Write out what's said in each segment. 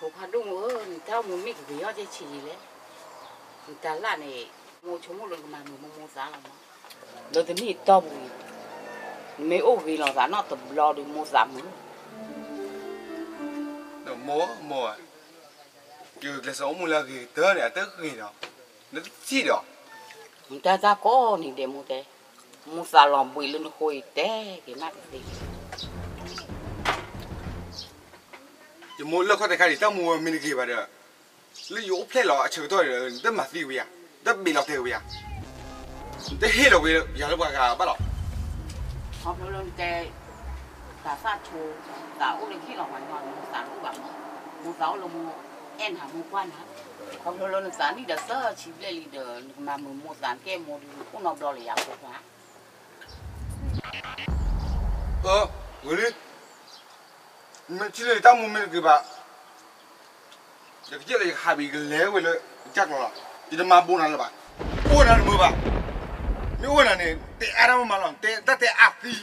ဖိခွါဒိၣ်မုၣ်ဧၢ, နတၢ်အိၣ်မူမ့ၢ်ကဂ့ၤထီၣ်ကဲဆံးလံလဲၣ်. နတၢ်လၢ်န့ၣ်, မိၢ်ဆိကမိၣ်လၢနကမၤမုာ်မိၢ်မိၢ်သးလီၤမး. လၢတနံၣ်အတီၢ်ပူၤအံၤ, နမ့ၢ်အိၣ်ဂ့ၤလိာ်သးနီတဘျီဒီးမိၢ်သးမုာ်. ဒီးမိၢ်, မိၢ်ဧၢ, ယဂုာ်ကျဲးစၢးအိၣ်မူလၢအဂ့ၤကတၢၢ်န့ၣ် အတဂ့ၤဒီး, နတထံၣ်ဒီး, နတၢ်တၢ်ကိးနံၤဒဲးမိၢ်တဲ, မိၢ်သးလီၤဘှံးလၢနဃိအံၤတဲက့ၤမးတသ့. ယမိၢ်လၢၢ်ခီၣ်တဲာ်ခါဒ်တၢ်မူဝဲမ့ၢ်တဂ့ၤဘၣ်ဒီး, လၢယအိၣ်ဖျဲၣ်လီၤအဆၢကတီၢ်ဒီး နတမၤသံဝဲယၤ, တဘ့းလီၤတဲာ်ဝဲယၤ, နတဟ့ၣ်လီၤဝဲယၤလၢပှၤဂၤဘၣ်လီၤ. ခီဖျိလၢနတဲ, တၢ်သၣ်ဆိ, သးအိၣ်လၢဟ့ၣ်လီၤပှၤညီ, မိၢ်သးတအိၣ်ဘၣ်မး, မိၢ်သးအိၣ်လၢမိၢ်အဲၣ်နၤမိၢ်ကွၢ်နၤ, ခီဖျိလၢနသးနံၣ်ဒီးသၢဆံဘျဲၣ်လံဒီး နကမၤမုာ်မိၢ်သးနကဲမိၢ်ဒုးအိၣ်နီတဘျီလၢယၤဖိခွါ. အၢ, ဝံၤလံ, နမ့ၢ်ထံၣ်လၢယတၢ်မူမ့ၢ်တဂ့ၤဘၣ်, ယကစၢၢ်လၢယကဟးဘၣ်ယကလဲၤဝဲလၢယကၢ်ကျီလီၤ, ယတမၤဘိးနၤလၢၤဘၣ်. အိၣ်နၤတမုာ်ဘၣ်, မ့ၢ်အိၣ်နၤန့ၣ် တဲအါတၢ်မးမးလီၤ, တဲတၢ်တဲအါသံ.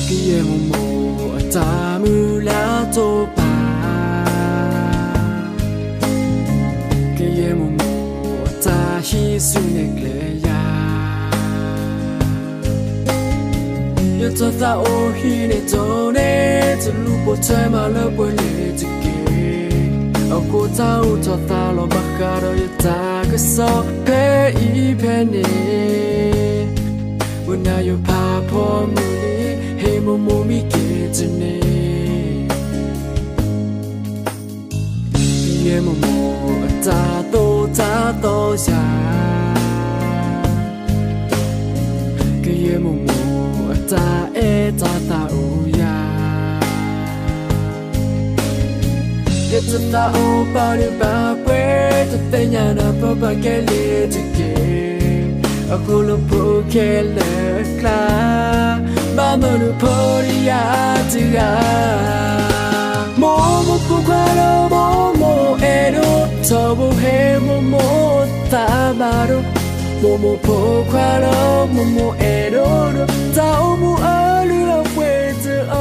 ကယဲၢ်မိၢ်မိၢ်အတၢ်မုၢ်လၢ်တိာ်ပာ်, ကယဲၢ်မိၢ်မိၢ်အတၢ်ဟံးဆူနဲၣ်ကျဲယၤ, ယတၢ်သးအိၣ်ဟံးန့ၢ်တိၢ်န့ၣ် တလူၤပိာ်ထွဲမးလၢပှဲၤန့ၣ်တက့ၢ်. အဃိတၢ်အိၣ်ထီၣ်သးလီၤဘၣ်ဃးဒီးယတၢ်ကစီၣ်ဖဲအံၤဖဲန့ၣ်, ဝနၢ်ယိၤဖးဖီမုၢ်လံ, ဟ့ၣ်မိၢ်မိၢ်မံက့ၤတန့ၢ်. ကယဲၢ်မိၢ်မိၢ်အတၢ်သိၣ်တၢ်သီယၤ, ကယဲၢ်မိၢ်မိၢ်အတၢ်အဲၣ်တၢ်သးအိၣ်ယၤ, ယတသးအိၣ်ဘၣ်ဒိဘၣ်ပှဲၤ, တသ့ၣ်ညါနၢ်ပၢၢ်ဘၣ်ကဲလံတက့ၢ်. အဃိလၢဖိခဲလၢာ်အကျါ, ဘၣ်မနုၤဖိဒံးယၤတဂၤ, မိၢ်မိၢ်ဖိခွါလၢမိၢ်မိၢ်အဲၣ်ဒိး, ထီဘိဟ့ၣ်မိၢ်မိၢ်သးဘၣ်ဒိ, မိၢ်မိၢ်ဖိခွါလၢမိၢ်မိၢ်အဲၣ်ဒိးဒိး, တၢ်အိၣ်မူအလုၢ်အပှ့ၤတအီၣ်, အိၣ်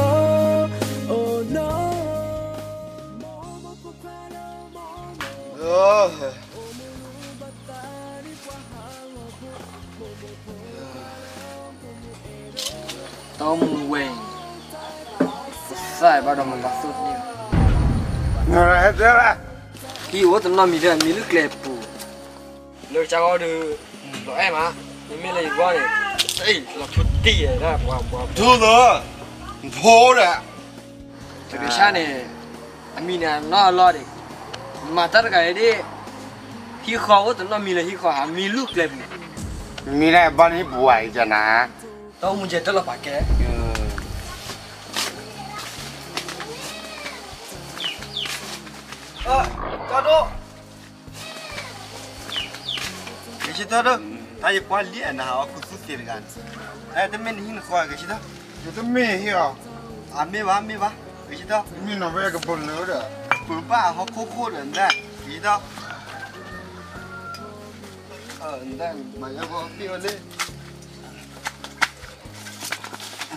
နီၤ, မိၢ်မိၢ်ဖိခွါလၢမိၢ်မိၢ် တၢ်အိၣ်မူဝဲအံၤ, သးဘၣ်ဒီးမၤဘၣ်သိၣ်န့ၣ်, ဟံၣ်အိၣ်တနီၤမံၤဒီး မံၤလုၢ်ကျဲပူၤ, လၢကစၢ်ဂီၢ်ဒီး, လီၤအဲၣ်မး, မ့မ့ၢ်လၢယဂီၢ်န့ၣ်, လီၤထူတံၢ်ယဲဒၣ်ပှၤပှၤ, ဖိဒီး, တကဆၣ်န့ၣ်, အမံၤန့ၣ်နီၢ်အလီၢ်ဒံး, မၤတၢ်တဂၤအံၤဒ်, ဟံၣ်ဃီအိၣ်တနီၤမံၤလၢဟံၣ်ဃီ မံၤလုၢ်ကျဲပူၤ, မံၤန့ၣ်ဘၣ်န့ၣ်ပှၤအံၤကနၤ, တၢ်အိၣ်မူကဲတၢ်လီၤပာ်ကဲ ကၠီဒိၣ်, ဂဲၤဆၢထၢၣ်ဒီး, တၢ်ယကွၢ်လံအနၤဟးအီၣ်ခူသူၣ်သ့တဂၤန့ၣ်, တမ့ၢ်နဟံၣ်နဃီဂဲၤဆၢထၢၣ်, ယတမ့ၢ်ဟံၣ်အီၤ, အမ့ၢ်ဘၣ်မ့ၢ်ဘၣ်, ဂဲၤဆၢထၢၣ်, မ့ၢ်နီၤဝဲကပၤလၢဒီး, ပၢ်ပၢ်ဟီၣ်ခိၣ်ခိၣ်ဒီးနဒၣ်, ဂဲၤဆၢထၢၣ်, နဒၣ်မၤယါဘီသ့ၣ်ဝဲလၢ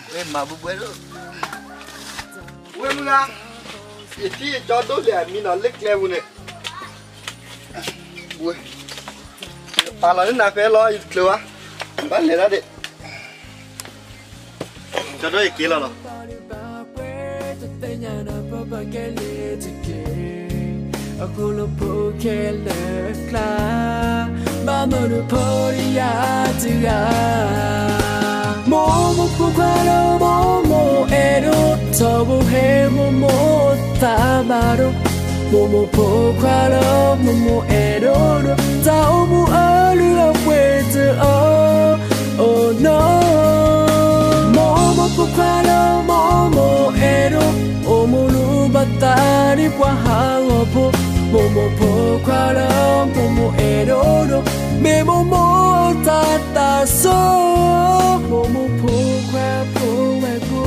ဝဲမၤဘှဲဘှဲဒိၣ်, ဝဲမုၢ်ဂၤ, ယထံၣ်ယကၠီဒိၣ်လဲာ်အမံၤနီၤလၢကျဲပူၤန့ၣ်, ဝဲ, ပာ်လီၤလၢနၤဖဲလီၤ ယတချုးဘၣ်, ဘၣ်လဲၤဒၣ်ဒံး, ကၠီဒိၣ်ယက့ၤလီၤလီၤ. တသ့ၣ်ညါနၢ်ပၢၢ်ဘၣ်ကဲလံတက့ၢ်. အဃိလၢဖိခဲလၢာ်အကျါ ဘၣ်မနုၤဖိဒံးယၤတဂၤ. မိၢ်မိၢ်ဖိခွါလၢမိၢ်မိၢ်အဲၣ်ဒိး ထီဘိဟ့ၣ်မိၢ်မိၢ်သးဘၣ်ဒိ မိၢ်မိၢ်ဖိခွါလၢမိၢ်မိၢ်အဲၣ်ဒိးဒိ တၢ်အိၣ်မူအလုၢ်အပှ့ၤတအီၣ် အိၣ်နီၢ်. မိၢ်မိၢ်ဖိခွါလၢမိၢ်မိၢ်အဲၣ်ဒိး အိၣ်မူလုၢ်ဘၣ်သးဒ်ပှၤဟးဂီၤဖိ မိၢ်မိၢ်ဖိခွါလၢမိၢ်မိၢ်အဲၣ်ဒိးဒိ မ့ၢ်မိၢ်မိၢ်တၢ်သးစီ မိၢ်မိၢ်ဖိခွါဖိဝဲၢ်ဖိ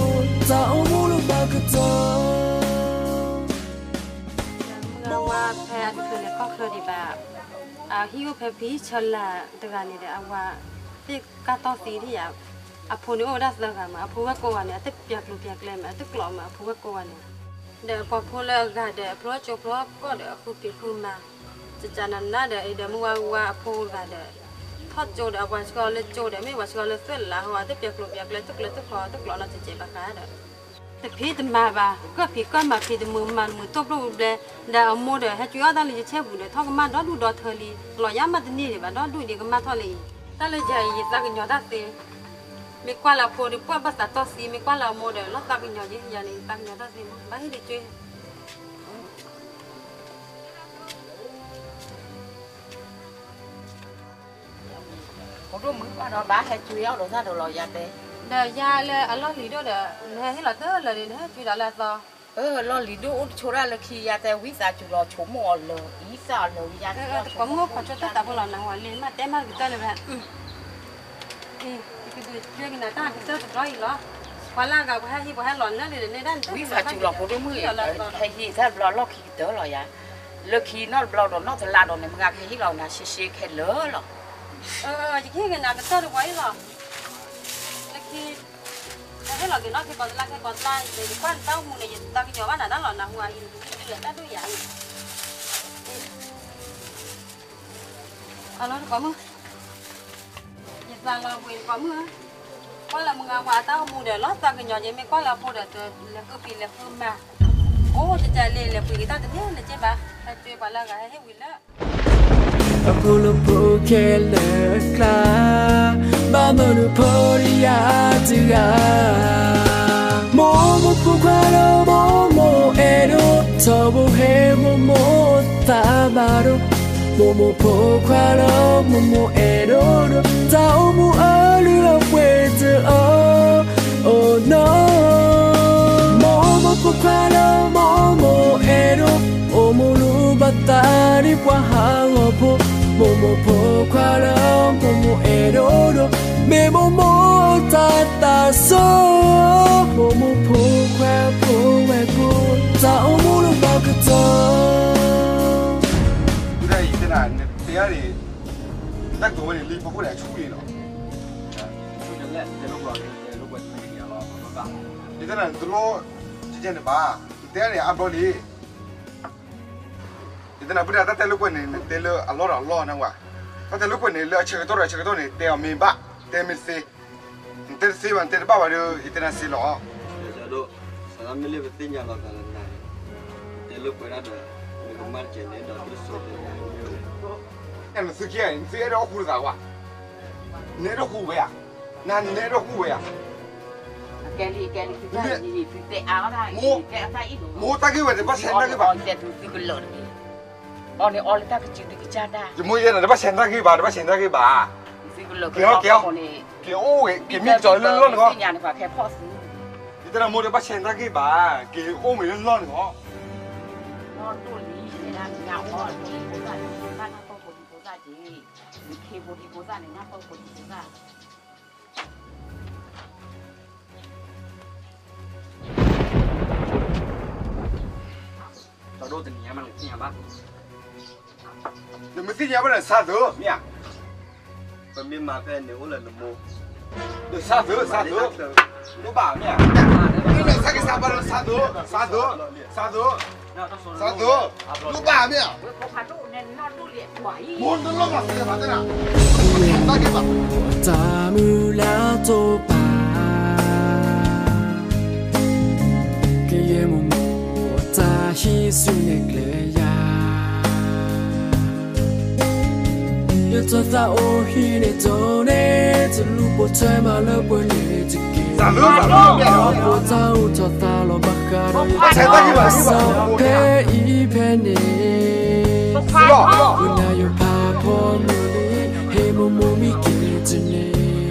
တၢ်အိၣ်မူလုၢ်ဘၣ်ကတီၢ် မိၢ် ဖဲအတချုးလဲၤခီၣ်ချၢဒံးဘၣ်, အဟံၣ်အိၣ်ဖဲဖံဆၢလၢ်တဂၤန့ၣ်ဒီး အဝၤသ့ၣ်ကၢ်တီၢ်သံဒံးယၤ, အဖိန့ၣ်အိၣ်ဝဲဒၣ်သၢဂၤမး, အဖိဝဲၢ်ကိးဂၤန့ၣ် အတပျၢ်ကျိၤပျၢ်ကျဲမး, အတကျိးမး, အဖိဝဲၢ်ကိးဂၤန့ၣ်, ဒီးပှၤဖိလၢအဂၤဒီး အဖျိကၠိဖျိကီၢ်ဒီး အဃုဖံးဃုမၤ, ကကနနါဒီး အံၤဒီးမုၢ်ဝါဝါအဖိဂၤဒီး ထီၣ်ကၠိဒီး အပှၤဆှၢလၢကၠိဒီး မ့ၢ်ပှၤဆှၢလၢသွဲၣ်လးဟီ, အတပျၢ်ကျိၤပျၢ်ကျဲ တကျၢၤတခီ တကျိးနီတစဲးဘၣ်ဃးဒီး တဖံးတမၤဘၣ်, ကၢၢ်ဖံးကၢၢ်မၤဖံး တမုာ်မၤတမုာ် တိၢ်ပျိၢ်ပူၤဘျဲ, ဒီးအမိၢ်ဒီး ဟဲကွံာ်အီၣ်တၢ်လၢယဆဲပူၤဒီး ထီၣ်ကမၣ်ဒီဒူၣ်ဒီထၢလံ, လီၤယၤမးတန့ၢ်ဒံးဘၣ်, ဒီဒူၣ်ဒံးကမၣ်ထီၣ်လၢအံၤ, တၢ်လၢယၤအံၤ ယသးကညီၤတၢ်သ့, မ့ၢ်ကွၢ်လၢအဖိဒီး ပှၢ်ဘၣ်သးတီၢ်သံ, မ့ၢ်ကွၢ်လၢအမိၢ်ဒီး လီၤသးကညီၤက့ၤ, ယၤန့ၣ် ယသးကညီၤတၢ်သ့မး, ဘၣ်ဟ့ၣ်ဒံးကၠွ့ ဖိဒိၣ်မုၣ်ဘၣ်ဒီး ဘၣ်ဟဲကၠွ့အီၣ်လိာ်သးဒီးလီၤယၤတဲ, ဒီးယၤလၢအလီၢ်လံၤဒိၣ်ဒီး နဟဲဟ့ၣ်လီၤတၢ်လၢာ်ဒီး နဟဲကၠွ့ဒီးလၢအသီ, အလီၢ်လံၤဒိၣ်အိၣ်တဆိဒၣ်လၢခံယၤတဲ ဝံသးစူၤလီၤဆိကမိၣ်အီၤလၢာ် အံသၣ်အီၤလၢာ် ယၤတကိးမုၣ် ပှၤဆိတၢ်သးဖိလီၤနၤဝဲလံ မ့ၢ်တဲမ့ၢ်ကတၢၢ်လၢၤဘၣ် အံၤ ယကဒုးကၠွ့ကနၤတၢ်ကတၢၢ်တဘျီအံၤလီၤ, ပှၤလၢအဂၤ ပှၤဟဲဟံး ပှၤဟဲလီၤနၢ်လံဒီး န့ၢ်ဒၣ်န့ၣ် ဝံသးစူၤလီၤ ဖိဒိၣ်မုၣ်, ဟဲဟ့ၣ်တၢ်တဘျီလီၢ်ခံကတၢၢ်လီၤယၤ, လၢခံနီတဘျီဒီး နီၢ်တလးဒီးန့ၣ် မ့ၢ်ဂၤကဟဲဟ့ၣ်လီၤနၤ ရှဲရှဲခဲလၢာ်လီၤ, ယကဟ့ၣ်ကနၤကတၢၢ်တဘျီအံၤလီၤ, လၢခံ ဟဲဟ့ၣ်လီၤက့ၤနီၢ်ခဲကိးတလါ ခဲကိးတလါ ယကွၢ်နတၢ်အိၣ်မူန့ၣ် ယသးကညီၤဘၣ်နၤတၢ်လီၤ နဟူအံၤ နကဒုးတၢ်ဒိၣ်ယၤအံၤ, အလီၤတကိးမုၣ်, ယသးလီၤဝံၤတကိးမုၣ်, ကွၢ်လၢမုၢ်ဂၤဝၤအတၢ်အိၣ်မူဒီး လီၤသးကညီၤက့ၤ မ့ၢ်ကွၢ်လၢအဖိဒီး လဲၤဃုဖံးလဲၤဃုမၤ, အိၣ်ကကလဲၤလဲၤပှ့ၤက့ၤတၢ်တန့ၢ်လၢၤက့ၤဘၣ်, ဟဲကၠွ့ပှၤလၢအဂၤ ဟဲဟ့ၣ်ဝံၤလၢ အဖိလၢဖိခဲလၢာ်အကျါ, ဘၣ်မနုၤဖိတယါတဂၤ, မိၢ်မိၢ်ဖိခွါလၢမိၢ်မိၢ်အဲၣ်ဒိး, ထီဘိဟဲမိၢ်မိၢ်သးဘၣ်ဒိ, မိၢ်မိၢ်ဖိခွါလၢမိၢ်မိၢ်အဲၣ်ဒိးဒီး, တၢ်အိၣ်မူအလုၢ်အပှ့ၤတအၢ, အိၣ်နီၢ် မိၢ်မိၢ်ဖိခွါလၢမိၢ်မိၢ်အဲၣ်ဒိး, အိၣ်မူလူၤဘၣ်သးဒ်ပှၤဟးဂီၤဖိ, မိၢ်မိၢ်ဖိခွါလၢမိၢ်မိၢ်အဲၣ်ဒိးဒီး, မ့ၢ်မိၢ်မိၢ်တၢ်သးစီ, မိၢ်မိၢ်ဖိခွါဖိဝဲၢ်ကိး, တၢ်အိၣ်မူလၢဘၣ်ကတၢၢ် ဝဲဒၣ်ယတဲနၤ နတဲန့ၣ် တၢ်ကတိၤဝဲန့ၣ် လံဖီခိၣ်န့ၣ် အဆူၣ်န့ၣ်လီၤ. ယတဲနၤ နတလိၣ် ကဲကဲန့ၣ်ဘၣ်, နတဲန့ၣ် အါဘျီလံ. ယတဲနၤ ဖုဒၣ် တၢ်တဲလိာ်ကွဲးန့ၣ် နတဲလၢအလီၢ်ဒီးအလီၢ်နဝဲ, တၢ်တဲလိာ်ကွဲးန့ၣ် လၢအဆၢကတီၢ်ဒီးအဆၢကတီၢ်န့ၣ် တဲအီၤမ့ၢ်ဘၣ်, တဲမ့ၢ်တသ့, နတဲတသ့ဘၣ် နတဲတဘၣ်ဘၣ်ဒီး ယတဲနၤစ့လီၤ. ဒ်သိး မ့ၢ်လၢပသ့ၣ်ညါလီၤသးလၢနၤန့ၣ် တဲလိာ်ကွဲးဒၣ်ဒီး နကမၤတကဲးန့ၣ်ဒီး ဒ်သိး နသုခံဂၤန့ၣ် နသုအဲၣ်ဒိးဟူလိာ်သးဝဲ, နအဲၣ်ဒိးဟူဝဲဧါ, နၤန့ၣ်နအဲၣ်ဒိးဟူဝဲဧါ, မိၢ်တၢ်ဂ့ၢ်ဝဲ တဘၣ်ဆဲးတၢ်ဂ့ၢ်ဘၣ်, အီၤန့ၣ်အီၤလၢတၢ်ကစုတကစၢ်တၢ်, ယမိၢ်ယဲန့ၣ် တဘၣ်ဆဲးတၢ်ဂ့ၢ်ဘၣ် တဘၣ်ဆဲးတၢ်ဂ့ၢ်ဘၣ်, က့ၤအိၣ်ဝဲ က့ၤမံကီၤလၢလီၢ်န့ၣ်ဂီၢ်, ယတဲနၤမိၢ် တဘၣ်ဆဲးတၢ်ဂ့ၢ်ဘၣ်, က့ၤအိၣ်မ့ၢ်လၢလီၢ်န့ၣ်ဂီၢ်. နမ့ၢ်သ့ၣ်ညါဘၣ်ဒီး စးသုး မ့ၢ်ဧါ, ပမ့ၢ်မၤဖဲန့ၣ်အိၣ်လၢနမိၢ်, ဒီးစးသုး စးသုး, လိၣ်ဘၣ်မ့ၢ်ဧါ, မ့ၢ်စးကစၢ်ဘၣ်ဒီး စးသုး စးသုး, စးသုး, စးသုး, လိၣ်ဘၣ်မ့ၢ်ဧါ, မိၢ်တလိၣ်ဘၣ်စးကဘၣ်တဲနၤ, တၢ်ဂ့ၢ်ဘၣ် တၢ်မုၢ်လၢ်တိာ်ပာ် ကယဲၢ်မိၢ်မိၢ်တၢ်ဟံးဆူၣ်နဲၣ်ကျဲယၤ, ယထီၣ်သးအိၣ်ဟံးန့ၢ်ဒိးန့ၢ် တလူၤပိာ်ထွဲမၤလၢပှဲၤန့ၣ်တက့ၢ်, ယဖိတၢ်အိၣ်ထီၣ်သးလီၤဘၣ်ဃးဒီး ယတၢ်အိၣ်သးဖဲအံၤဖဲန့ၣ်, ပနၢ်ယိၤဖးဖီမုၢ်လံ, ဟ့ၣ်မိၢ်မိၢ်မံက့ၤတန့ၢ်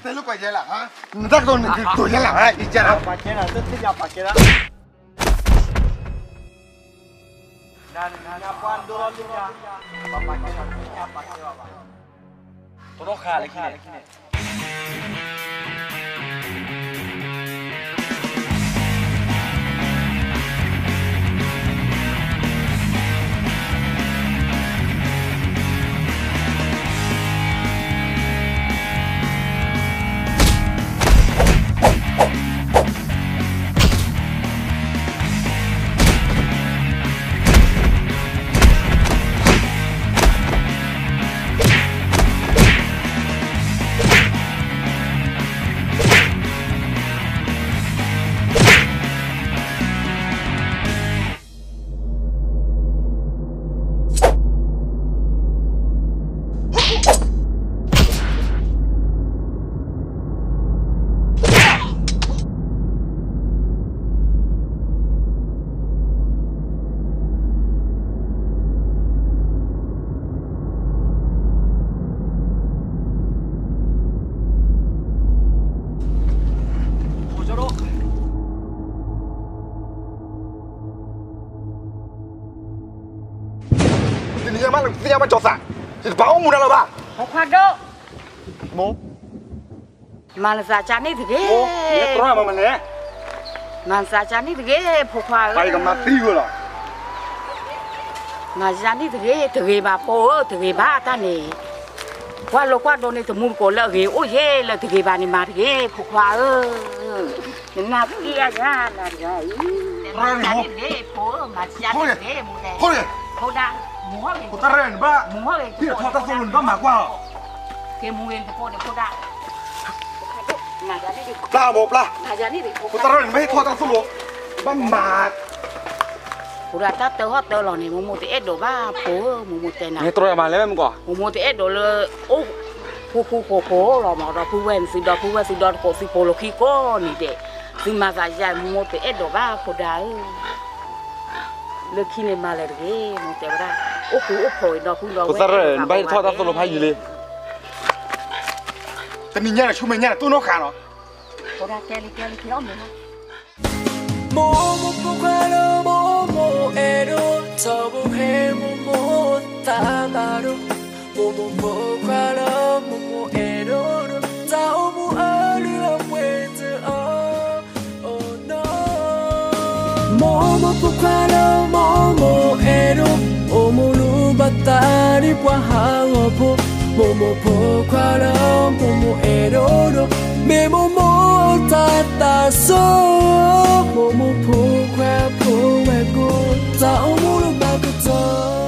တဲလိာ်ကွဲးယဲလၢ်, နတၢ်ကတိၤနကတိၤယဲလၢ်, ယဲလၢ်, ပှၤကဲနၤ တသ့ၣ်ညါပှၤကဲဒၣ်, နနပှၤဒိလီၤလံ, ပှၤပှၤကဲနၤ တသ့ၣ်ညါပှၤကဲဘၣ်ဘၣ်, တရီခါလၢခံန့ၣ် လၢ နမ့ၢ်သ့ၣ်ညါဘၣ်ကၠီၤသး, ယတဘၣ်အိၣ်မူနၤလၢၤဘၣ်. ဖိခွါဒိၣ်, မိၢ်, မၤနသးကါန့ၣ်တဂ့ၤ, မ့ၢ်တြီမၤမလဲၣ်, မၤနသးကါန့ၣ်တဂ့ၤ ဖိခွါဧၢ, ပကမၤသံဝဲလီၤ. မၤယါန့ၣ်တဂ့ၤ, တဂ့ၤဘၣ်ဖိဧၢ, တဂ့ၤဘၣ်တၢ်န့ၣ်, ကွၢ်လိကွၢ်ဒိန့ၣ် တမူတကိးလၢအဂ့ၤအိၣ်ယဲလၢတဂ့ၤဘၣ်န့ၣ် မၤတဂ့ၤ ဖိခွါဧၢ, နနၢ်သံအါယါနၤတဂၤအံၤ, မၤယါန့ၣ်တဂ့ၤဖိ, မၤယါန့ၣ်တဂ့ၤ, မိၢ်တဲ, ဖိဒၣ်, မိၢ်ဟီၣ်ဂ့ၤ, ဖိတရၢၣ်နဘၣ်, ဟ့ၣ်ထီၣ်တၢ်သိၣ်လိနဘၣ်မၤကွၢ်လီၤ, က့ၤမူဂ့ၤတကိးန့ၣ်ဖိဒၣ် ပျၢ်အမိၢ်ပျၢ်, ဖိတရၢၣ်နဘၣ်ဟ့ၣ်ထီၣ်တၢ်သိၣ်လိ, ဘၣ်မၤ ဖိဒၣ်တၢ်တၢ်ဟီၣ်တၢ်လီၤန့ၣ် မိၢ်မိၢ်တအဲၣ်ဒိးဘၣ်ဖိဧၢ, မိၢ်မိၢ်တဲနၤ, မ့ၢ်တြီမၤလဲၣ်မ့ၢ်ကီး, မိၢ်မိၢ်တအဲၣ်ဒိးလၢ အိၣ်ဃူဃီဖိလီၤမး, ဒီပုၢ်ဝဲၢ်န့ၣ် သုဒီပုၢ်ဝဲၢ် သုဒီတကိး သုဖိလၢခံကိးနံၤဒဲး, သုမၤသးယါ မိၢ်မိၢ်တအဲၣ်ဒိးဘၣ်ဖိဒါဧၢ, လၢခံန့ၣ်မၤလဲၣ်တဂ့ၤ မိၢ်တဲဝဲဒၣ်, အိၣ်ဃူအိၣ်ဖိးဒီပုၢ်ဒီဝဲၢ်, ဖိတရၢၣ်နဘၣ်ဟ့ၣ်ထီၣ်တၢ်သိၣ်လိဖးယံာ်လံ, တနံၤညါန့ၣ် ဆူမဲာ်ညါန့ၣ် တိၢ်နီၣ်ဃာ်နီၤ, ဖိဒၣ်ကဲလံကဲလံကဲအီၣ်မ့ၢ် မိၢ်မိၢ်ဖိခွါလၢမိၢ်မိၢ်အဲၣ်ဒိး, ထီဘိဟဲမိၢ်မိၢ်သးဘၣ်ဒိ, မိၢ်မိၢ်ဖိခွါလၢမိၢ်မိၢ်အဲၣ်ဒိးဒိ, တၢ်အိၣ်မူအလုၢ်အပှ့ၤတအီၣ်, မိၢ်မိၢ်ဖိခွါလၢမိၢ်မိၢ်အဲၣ်ဒိး, အိၣ်မူလုၢ်ဘၣ်သးဒ်ပှၤဟးဂီၤဖိ, မိၢ်မိၢ်ဖိခွါလၢမိၢ်မိၢ်အဲၣ်ဒိးဒိ, မ့ၢ်မိၢ်မိၢ်တၢ်သးစိ, မိၢ်မိၢ်ဖိခွါဖိဝဲၢ်ကိ, တၢ်အိၣ်မူလုၢ်ဘၣ်ကတၢၢ်